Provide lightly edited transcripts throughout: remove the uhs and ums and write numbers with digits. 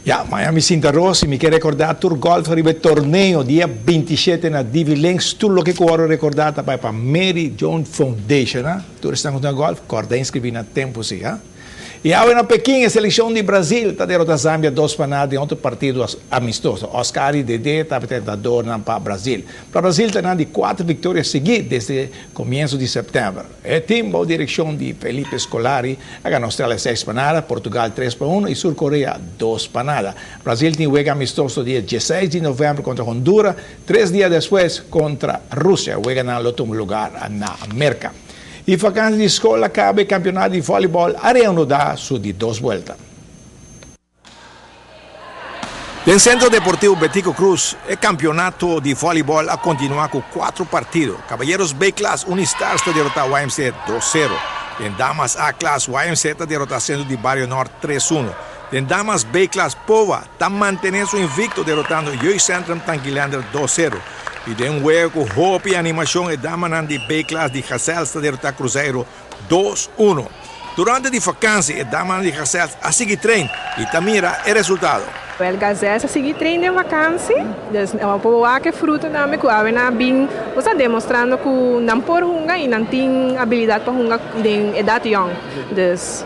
Ya, Miami Sinta Rossi, mi ke rekordá tur golfer riba e torneo dia 27 na Divi Links. Tur loke ku wòrdu rekordá ta bai pa Mary Joan Foundation, ha. Tur esnan ku ta golf, kòrda inskribí na tempu si, ha. I awe na Pekin e selekshon di Brazil ta derotá Zambia 2-0 den otro partido amistoso. Oscar i Dede tabata entradornan pa Brazil. Pa Brazil ta nan di kuater viktoria sigui desde komienso di sèptèmber. E tim bou direkshon di Felipe Scolari a gana Australia 6-0, Portugal 3-1 i Sur Korea 2-0. Brazil tin wega amistoso dia 16 di novèmber kontra Hondura, 3 dia despues kontra Rusia. Weganan lo tuma lugar na Merka. I vakansi di skol a kaba, e kampeonato di voleibòl a reanudá su di dos buelta. Den Sentro Deportivo Betico Croes, e kampeonato di voleibòl a kontinuá ku kuater partido. Caballeros B-Klas, Unistars ta derotá YMCA 2-0. Den Damas A-Klas, YMCA ta derotá Sentro di Bario Norte 3-1. Den Damas B-Klas, POVA ta mantené su invikto derotando Jeugdcentrum Tanki Leanders 2-0. I den wega ku hopi animashon, e damanan di B-Klas di Gazelles ta derotá Cruzeiro 2-1. Durante di vakansi, e damanan di Gazelles a sigui train i ta mira e resultado. Wel, Gazelles a sigui train den vakansi, dus por wak e fruto tambe ku awe nan a bin, bo ta demostrando ku nan por hunga i nan tin abilidat pa hunga den edat jong. Dus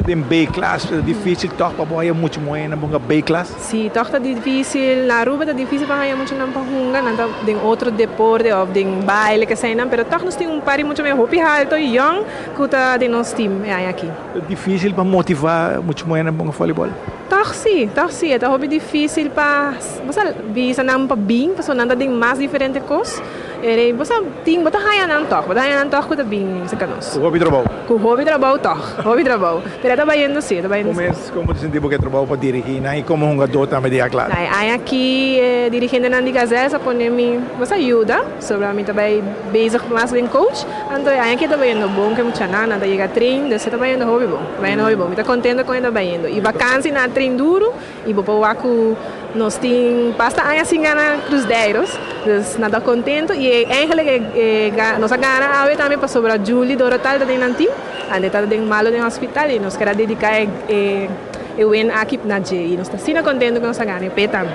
Den B-klas, difísil toch pa bo haya mucha muhé na hunga B-klas? Si, toch ta difísil. Na Aruba ta difísil pa haya mucha nan pa hunga, nan ta den otro deporte òf den baile ke esei nan, pero toch nos tin un par di mucha muhé hopi alto i jong ku ta den nos team e aña aki. Difísil pa motivá mucha muhé na hunga voleibòl? Toch si, toch si. E ta hopi difísil pa bo bisa nan pa bin, pasobra nan ta den mas diferente kos. E bo tin, bo ta haya nan toch, bo ta haya nan toch ku ta bin serka nos. Ku hopi trabou? Ku hopi trabou toch, hopi trabou. Pero ta bayendo si, ta bayendo si. Kon bo ta sinti ku e trabou pa dirigí nan i komo hungadó tambe di A-klas? Ai, aña aki dirigentenan di Gazelles a pone mi, bo yuda, sobra mi tambe bezig mas den coach. Anto aña aki ta bayendo bon ku muchanan, nan ta yega train, dus ta bayendo hopi bon, bayendo hopi bon. Mi ta kontentu ku ta bayendo. I vakansi nan a train duru i bo por wak ku nos tin basta aña sin gana Cruzeiros, dus nan ta kontentu i eigenlijk nos a gana awe tambe pasobra Julie Dorotal ta den nan team, anto ta den malo den hospital i nos kier a dediká e win aki na dje i nos ta asina kontentu ku nos a gana e pe tambe.